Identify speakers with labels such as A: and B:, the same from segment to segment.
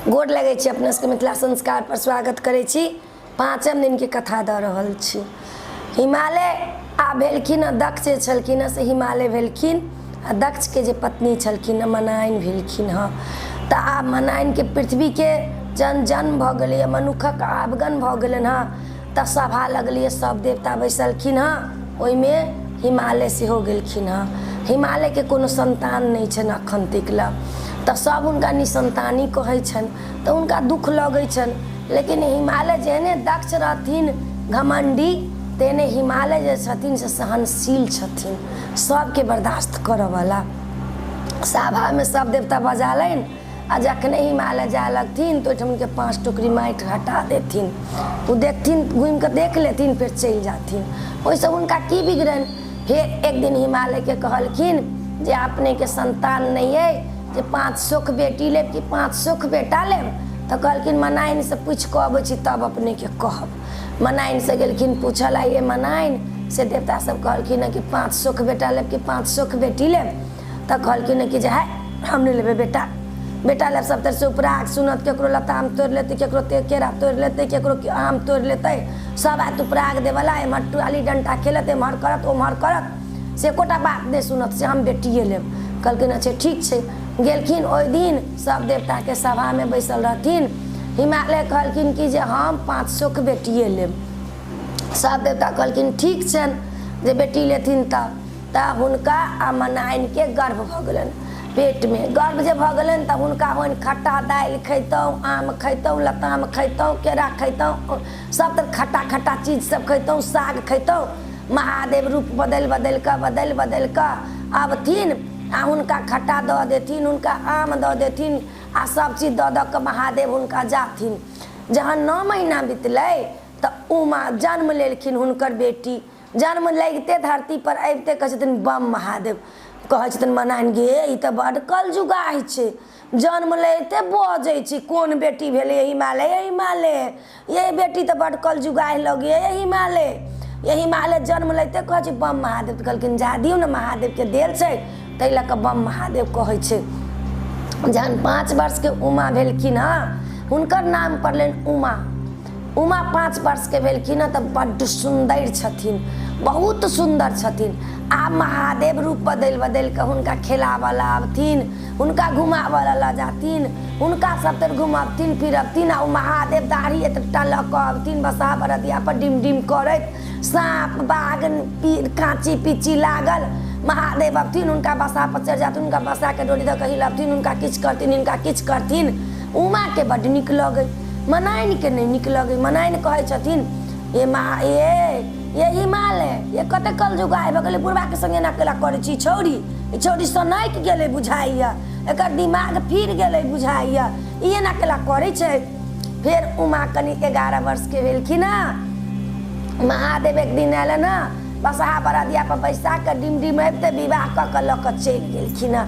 A: गोर लगै छी अपना सबके मिथिला संस्कार पर स्वागत करै छी पाँचम दिनके कथा दऽ रहल छी हिमालय आ भेलखिन हँ दक्ष जे छलखिन हँ से हिमालय भेलखिन आ दक्षके जे पत्नी छलखिन हँ मनाइन भेलखिन हँ तऽ आब मनाइनके पृथ्वीके जहन जन्म भऽ गेलैए मनुखक आवागमन भऽ गेलनि हँ तऽ सभा लगलैए सब देवता बैसलखिन हँ ओहिमे हिमालय सेहो गेलखिन हँ हिमालयके कोनो सन्तान नहि छनि एखन तक लए तऽ सभ हुनका निसन्तानी कहै छनि तऽ हुनका दुःख लगै छनि लेकिन हिमालय जेहने दक्ष रहथिन घमण्डी तेहने हिमालय जे छथिन से सहनशील छथिन सभके बर्दाश्त करऽवला सभामे सभ देवता बजा लनि आ जखने हिमालय जाय लगथिन तऽ ओहिठामके पाँच टोकरी माटि हटा देथिन ओ देखथिन घूमि कऽ देख लेथिन फेर चलि जाथिन ओहिसँ हुनका की बिगड़नि फेर एक दिन हिमालयके कहलखिन जे अपनेके संतान नहि अइ जे पाँच सोख बेटी लेब कि पाँच सोख बेटा लेब तऽ कहलखिन मनाइनसँ पूछि कऽ अबै छी तब अपनेके कहब मनाइनसँ गेलखिन पूछऽ ला ये मनाइन से देवता सब कहलखिन कि पाँच सोख बेटा लेब कि पाँच सोख बेटी लेब तऽ कहलखिन कि जे है हम नहि लेबै बेटा बेटा लेब सब तरसँ उपराग सुनत केकरो लताम तोड़ि लेतै केकरो केरा तोड़ि लेतै केकरो आम तोड़ि लेतै सब आयत उपराग देबऽला एम्हर टाली डण्टा खेलत एम्हर करत ओम्हर करत से एकोटा बात नहि सुनत से हम बेटिए लेब कहलखिन अच्छा ठीक छै गेलखिन ओहि दिन सब देवताके सभामे बैसल रहथिन हिमालय कहलखिन कि जे हम पाँच सौके बेटिए लेब सब देवता कहलखिन ठीक छनि जे बेटी लेथिन तऽ तऽ हुनका आ मनाइनके गर्भ भऽ गेलनि पेटमे गर्भ जे भऽ गेलनि तऽ हुनका होइन खट्टा दालि खैतहुँ आम खैतहुँ लताम खैतहुँ केरा खैतहुँ सब तऽ खट्टा खट्टा चीज सब खैतहुँ साग खैतहुँ महादेव रूप बदलि बदलि कऽ बदलि बदलि कऽ अबथिन आ हुनका खट्टा दऽ देथिन हुनका आम दऽ देथिन आ सब चीज दऽ दऽ कऽ महादेव हुनका जाथिन जहन नओ महीना बितलै तऽ उमा जन्म लेलखिन हुनकर बेटी जन्म लगिते धरती पर अबिते कहै छथिन बम महादेव कहै छथिन मनाइन गे ई तऽ बड्ड कलजुगाह छै जन्म लगिते बजै छै कोन बेटी भेलै हिमालय ये हिमालय ये बेटी तऽ बड्ड कलजुगाह लगैए ये हिमालय ये हिमालय जन्म लगिते कहै छै बम महादेव तऽ कहलखिन जा दियौ ने महादेवके देल छै ताहि लऽ कऽ बम महादेव कहै छै जहन 5 वर्षके उमा भेलखिन हँ हुनकर नाम पड़लनि उमा उमा 5 वर्षके भेलखिन हँ तऽ बड्ड सुन्दर छथिन बहुत सुन्दर छथिन आब महादेव रूप बदलि बदलि कऽ हुनका खेलाबऽ लए आबथिन हुनका घुमाबऽ लए लऽ जाथिन हुनका सब तर घुमबथिन फिरबथिन आ ओ महादेव दाढ़ी एतबटा लऽ कऽ अबथिन बसहा बरदिया पर डिम डिम करैत साँप बाघ काँची पीची लागल महादेव अबथिन हुनका बसहा पर चढ़ि जाथिन हुनका बसहाके डोरी दऽ कऽ हिलबथिन हुनका किछु करथिन हिनका किछु करथिन उमाके बड्ड नीक लगै मनाइनके नहि नीक लगै मनाइन कहै छथिन ये महा ये ये हिमालय ये कते कलजुग आबि गेलै बुढ़बाके संगे एना केला करै छी छौड़ी ई छौड़ी सनकि गेलै बुझाइया एकर दिमाग फिर गेलै बुझाइया ई एना केला करै छै फेर उमा कनि 11 वर्षके भेलखिन हँ महादेव एक दिन आयल हँ बसहा बरदिया पर बैसा कऽ डिम डिम अबिते विवाह कऽ कऽ लऽ कऽ चलि गेलखिन हँ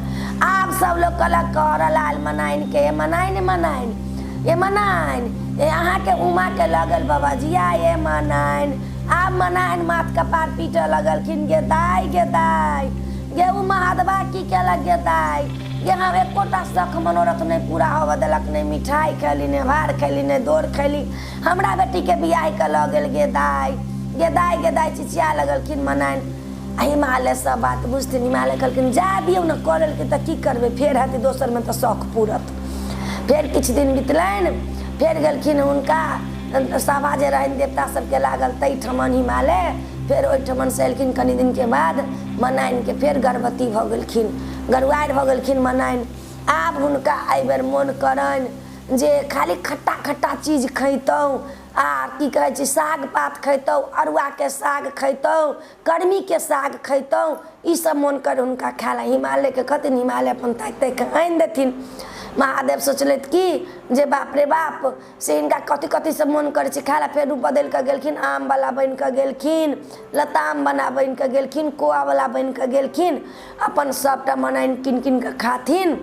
A: आब सब लोक कहलक करल आयल मनाइनके मनाइन मनाइन ये मनाइन ये अहाँके उमाके लऽ गेल बाबाजिया ये मनाइन आब मनाइन माथ कपार पीटऽ लगलखिन गे दाइ गे दाइ गे ओ महादेवा की केलक गे दाइ गे हम एकोटा शख मनोरथ नहि पूरा होबऽ देलक नहि मिठाइ खैली नहि भार खैली नहि दोर खैली हमरा बेटीके बियाह कऽ लऽ गेल गे दाइ गे दाइ गे दाइ चिचिया लगलखिन मनाइन आ हिमालय सब बात बुझथिन हिमालय कहलखिन जा दियौ ने कऽ लेलकै तऽ की करबै फेर हेतै दोसरमे तऽ शौख पूरत फेर किछु दिन बितलनि फेर गेलखिन हुनका सभा जे रहनि देवता सबके लागल ताहिठमन हिमालय फेर ओहिठमनसँ एलखिन कनि दिनके बाद मनाइनके फेर गर्भवती भऽ गेलखिन गरुआरि भऽ गेलखिन मनाइन आब हुनका एहिबेर मोन करनि जे खाली खट्टा खट्टा चीज खैतहुँ आ की कहै छै साग पात खैतहुँ अरुआके साग खैतहुँ कर्मीके साग खैतहुँ ई सब मोन करे हुनका खाय लए हिमालयके कहथिन हिमालय अपन ताकि ताकि कऽ आनि देथिन महादेव सोचलथि कि जे बाप रे बाप से हिनका कथी कथी सब मोन करै छै खाय लए फेर रूप बदलि कऽ गेलखिन आमवला बनि कऽ गेलखिन लतामवला बनि कऽ गेलखिन कोआवला बनि कऽ गेलखिन अपन सबटा मनाइन कीन कीन कऽ खाथिन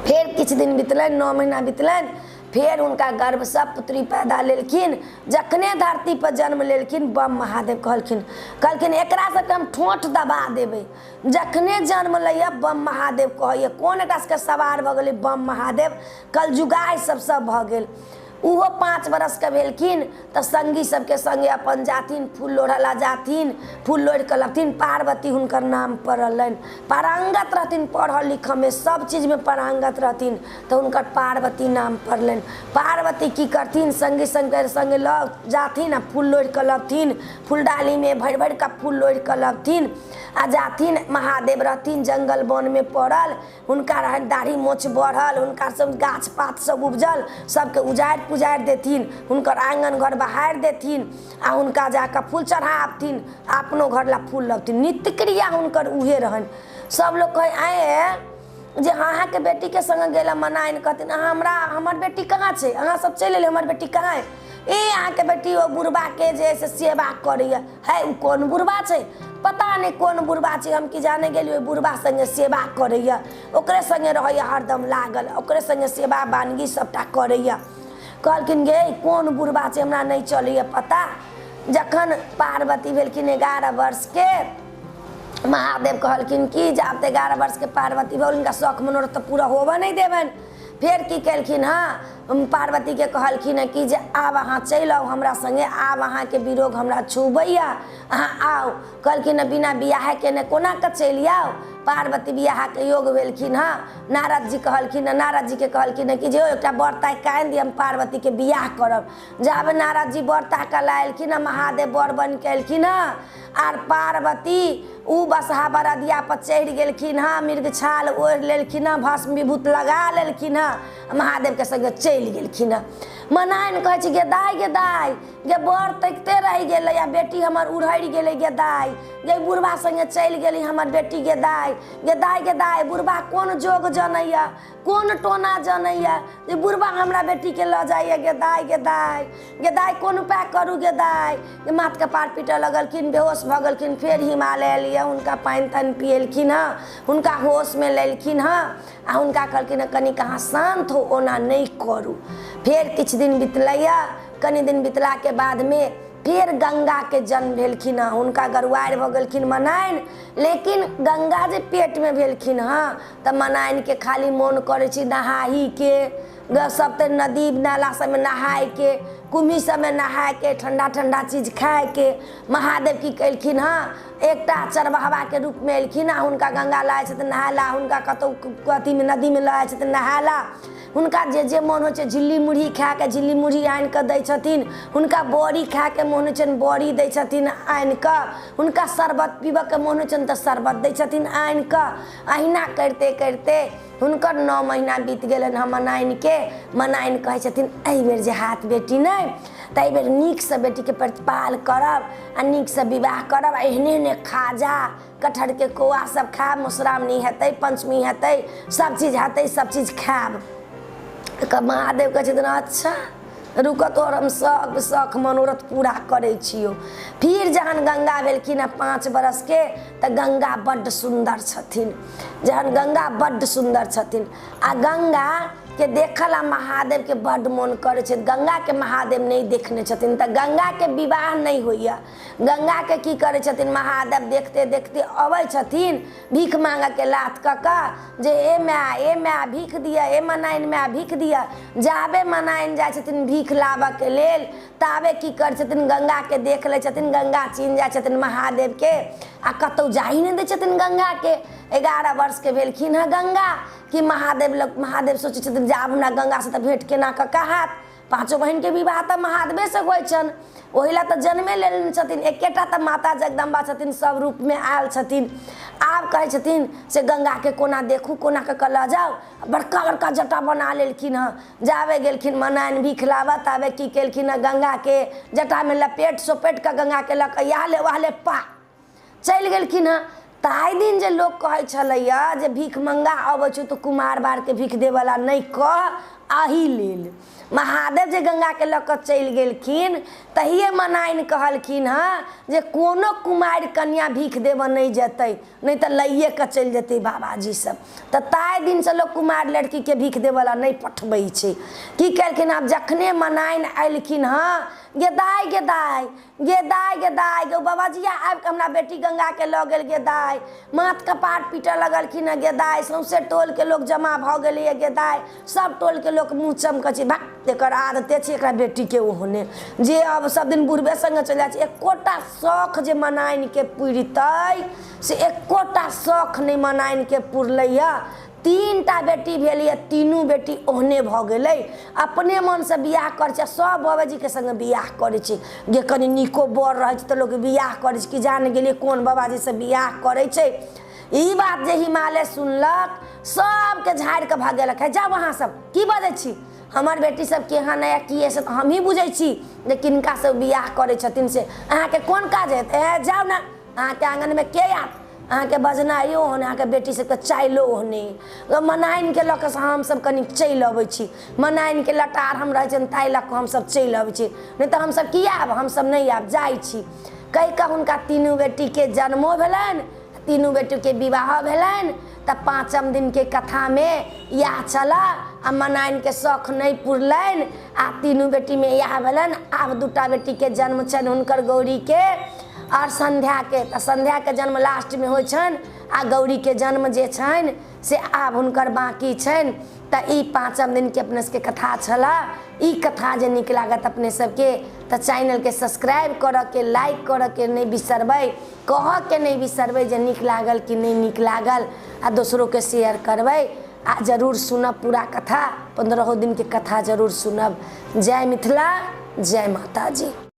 A: फेर किछु दिन बितलनि 9 महीना बितलनि फेर हुनका गर्भसँ पुत्री पैदा लेलखिन। जखने धरतीपर जन्म लेलखिन, बम महादेव कहलखिन, कहलखिन एकरा सबके हम ठोँठ दबा देबै। जखने जन्म लैए बम महादेव कहैए, कोन एकरा सबके सवार भऽ गेलै बम महादेव, कलजुगाइ सब सब भऽ गेल। ओहो 5 बरसके भेलखिन तऽ सङ्गी सबके सङ्गे अपन जाथिन, फूल लोढ़ऽ ला जाथिन, फूल लोढ़ि कऽ लबथिन। पार्वती हुनकर नाम पड़लनि। पारङ्गत रहथिन पढ़ऽ लिखऽमे, सब चीजमे पारङ्गत रहथिन, तऽ हुनकर पार्वती नाम पड़लनि। पार्वती की करथिन, सङ्गी सङ्गे सङ्गे लऽ जाथिन आ फूल लोढ़ि कऽ लबथिन, फूलडालीमे भरि भरि कऽ फूल लोढ़ि कऽ लबथिन आ जाथिन। महादेव रहथिन जङ्गल वनमे पड़ल, हुनका रहनि दाढ़ी मोछ बढ़ल, हुनका सब गाछ पात सब उपजल, सबके उजाड़ि पुजारि देथिन, हुनकर आङ्गन घर बहारि देथिन आ हुनका जाकऽ फूल चढ़ा आबथिन, अपनो घर ला फूल लबथिन। नित्य क्रिया हुनकर उहे रहनि। सब लोक कहै आँय जे अहाँके बेटीके सङ्गे गेल मनाइन। कहथिन अहाँ हमरा, हमर बेटी कहाँ छै? अहाँ सब चलि एलियै, हमर बेटी कहाँ है? ए अहाँके बेटी ओ बुढ़बाके जे है से सेवा करैए। है ओ कोन बुढ़बा छै? पता नहि कोन बुढ़बा छै, हम की जाने गेलियै। ओहि बुढ़बा सङ्गे सेवा करैए, ओकरे सङ्गे रहैए, हरदम लागल ओकरे सङ्गे सेवा बानगी सबटा करैए। कहलखिन गे कोन बुढ़बा छै, हमरा नहि चलैए पता। जखन पार्वती भेलखिन 11 वर्षके, महादेव कहलखिन कि जे आब तऽ 11 वर्षके पार्वती भऽ गेल, हिनका शौख मनोरथ तऽ पूरा होबऽ नहि देबनि। फेर की केलखिन हँ, पार्वतीके कहलखिन हँ कि जे आब अहाँ चलि आउ हमरा सङ्गे, आब अहाँके विरोग हमरा छुबैए, अहाँ आउ। कहलखिन हँ बिना बियाहे केने कोना कऽ चलि आउ? पार्वती बियाहके योग भेलखिन हँ। नारद जी कहलखिन हँ, नारद जीके कहलखिन हँ कि जे एकटा बर ताकि कऽ आनि दिअ, हम पार्वतीके बियाह करब। जाबे नारद जी बर ताकऽ लए एलखिन हँ, महादेव बर बनि कऽ एलखिन हँ आर पार्वती उ बसहा बरदिया पर चढ़ि गेलखिन हँ, मृगछाल ओढ़ि लेलखिन हँ, भस्म विभूत लगा लेलखिन हँ, महादेवके सङ्गे चलि गेलखिन हँ। मनाइन कहै छै, गे दाइ, गे दाइ, गे बर तकिते रहि गेलै आ बेटी हमर उड़हरि गेलै। गे दाइ गे, बुढ़बा सङ्गे चलि गेलै हमर बेटी। गे दाइ, गे दाइ, गे दाइ, बुढ़बा कोन जोग जनैया, कोन टोना जनैया जे बुढ़बा हमरा बेटीके लऽ जाइया? गे दाइ, गे दाइ, गे दाइ, कोन उपाय करू गे दाइ? जे माथ कपार पीटऽ लगलखिन, बेहोश भऽ गेलखिन। फेर हिमालय एलियै, हुनका पानि तानि पिएलखिन हँ, हुनका होशमे लेलखिन हँ आ हुनका कहलखिन हँ कनिक अहाँ शान्त हो, ओना नहि करू। फेर किछु दिन बितलैया। कनि दिन बितलाके बादमे फेर गङ्गाके जन्म भेलखिन हँ। हुनका गरुआरि भऽ गेलखिन मनाइन। लेकिन गङ्गा जे पेटमे भेलखिन हँ तऽ मनाइनके खाली मोन करै छै नहाहीके, सब तऽ नदी नाला सबमे नहायके, कुम्ही सबमे नहायके, ठण्डा ठण्डा चीज खायके। महादेव की केलखिन हँ, एकटा चरवाहबाके रूपमे एलखिन हँ। हुनका गङ्गा लऽ जाइ छथिन नहाय ला, हुनका कतहु अथीमे नदीमे लऽ जाइ छथिन नहाय ला। हुनका जे जे मोन होइ छै झिल्ली मुरही खायके, झिल्ली मुरही आनि कऽ दै छथिन। हुनका बड़ी खायके मोन होइ छनि, बड़ी दै छथिन आनि कऽ। हुनका शरबत पीबऽके मोन होइ छनि तऽ शरबत दै छथिन आनि कऽ। अहिना करिते करिते हुनकर 9 महीना बीत गेलनि हँ मनाइनके। मनाइन कहै छथिन एहिबेर जे हाथ बेटी नहि तऽ एहिबेर नीकसँ बेटीके प्रतिपाल करब आ नीकसँ विवाह करब आ एहने एहने खाजा कटहरके कौआ सब खायब, मधुश्रावणी हेतै, पञ्चमी हेतै, सब चीज हेतै, सब चीज खायब। तऽ महादेव कहै छथिन अच्छा रुकऽ, तोहर हम सब शौख मनोरथ पूरा करै छियौ। फिर जहन गङ्गा भेलखिन हँ 5 बरसके तऽ गङ्गा बड्ड सुन्दर छथिन। जहन गङ्गा बड्ड सुन्दर छथिन आ गङ्गाके देखल आ महादेवके बड्ड मोन करै छै। गङ्गाके महादेव नहि देखने छथिन तऽ गङ्गाके विवाह नहि होइए। गङ्गाके की करै छथिन महादेव, देखते देखते अबै छथिन भीख मांगऽके लाथ कऽ कऽ जे ए माय, ए माय, भीख दिअ, ए मनाइन माय, भीख दिअ। जाबे मनाइन जाइ छथिन भीख लाबऽके लेल ताबे की करै छथिन, गङ्गाके देख लै छथिन। गङ्गा चिन्ह जाइ छथिन महादेवके आ कतहु जाइ नहि दै छथिन गङ्गाके। 11 वर्षके भेलखिन हँ गङ्गा कि महादेव लग महादेव सोचै छथिन जे आब हमरा गङ्गासँ तऽ भेँट केना कऽ कऽ हैत? पाँचो बहिनके विवाह तऽ महादेवेसँ होइ छनि, ओहि लए तऽ जन्मे लेने छथिन। एकेटा तऽ माता जगदम्बा छथिन, सब रूपमे आयल छथिन। आब कहै छथिन से गङ्गाके कोना देखू, कोना कऽ कऽ लऽ जाउ? बड़का बड़का जटा बना लेलखिन हँ। जाबे गेलखिन मनाइन भीख लाबऽ ताबे की केलखिन हँ, गङ्गाके जटामे लपेट सोपेट कऽ गङ्गाके लऽ कऽ इएह ले वएह ले पा चलि गेलखिन हँ। ताहि दिन जे लोक कहै छलैए जे भीख मङ्गा अबै छौ तऽ कुमार बारके भीख देबऽला नहि कह, एही लेल महादेव जे गंगाके लऽ कऽ चलि गेलखिन तहिए मनाइन कहलखिन हँ जे कोनो कुमारि कन्या भीख देबऽ नहि जेतै, नहि तऽ लैए कऽ चलि जेतै बाबाजी सब। तऽ ताहि दिनसँ लोक कुमारि लड़कीके भीख देबऽ लए नहि पठबै छै। की केलखिन, आब जखने मनाइन अयलखिन हँ, गे दाइ, गे दाइ, गे दाइ, गे दाइ, गे बाबाजिया आबि कऽ हमरा बेटी गंगाके लऽ गेल गे दाइ। माथ कपार पीटऽ लगलखिन हँ गे दाइ। सौँसे टोलके लोक जमा भऽ गेलैए गे दाइ। सब टोलके लोक मुँह चमकै छै, भक, एकर आदते छै एकरा बेटीके ओहने जे अब सब दिन बुढ़बे सङ्गे चलि जाइ छै। एकोटा शौख जे मनाइनके पुरितै से एकोटा शौख नहि मनाइनके पुरलैए। 3टा बेटी भेल यऽ, तीनू बेटी ओहने भऽ गेलै। अपने मनसँ बियाह करै छै, सब बाबाजीके सङ्गे बियाह करै छै। जे कनि नीको बर रहै छै तऽ लोक बियाह करै छै, कि जान गेलियै कोन बाबाजीसँ बियाह करै छै। ई बात जे हिमालय सुनलक, सबके झाड़ि कऽ भगेलक, हे जाउ अहाँ सब, की बजै छी? हमर बेटी सब केहन अइ की अइ से तऽ हमही बुझै छी जे किनकासँ बियाह करै छथिन, से अहाँके कोन काज अइ? ए जाउ ने, अहाँके आङ्गनमे के आयत? अहाँके बजनाइयो ओहने, अहाँके बेटी सबके चाइलो ओहने। मनाइनके लऽ कऽ से हमसब कनि चलि अबै छी। मनाइनके लटार हम रहै छनि, ताहि लऽ कऽ हमसब चलि अबै छी, नहि तऽ हमसब किया आयब? हमसब नहि आयब, जाइ छी। कहि कऽ हुनका तीनू बेटीके जन्मो भेलनि, तीनू बेटीके विवाहो भेलनि। तऽ पाँचम दिनके कथामे इएह छलऽ आ मनाइनके शौख नहि पुरलनि आ तीनू बेटीमे इएह भेलनि। आब 2टा बेटीके जन्म छनि हुनकर, गौरीके आओर सन्ध्याके। तऽ सन्ध्याके जन्म लास्टमे होइ छनि आ गौरीके जन्म जे छनि से आब हुनकर बाँकी छनि। तऽ ई पाँचम दिनके अपने सबके कथा छलऽ। ई कथा जे नीक लागत अपने सबके तऽ चैनलके सब्सक्राइब करऽके, लाइक करऽके नहि बिसरबै, कहऽके नहि बिसरबै जे नीक लागल कि नहि नीक लागल, आ दोसरोके शेयर करबै आ जरूर सुनब पूरा कथा। 15 दिनके कथा जरूर सुनब। जय मिथिला, जय माताजी।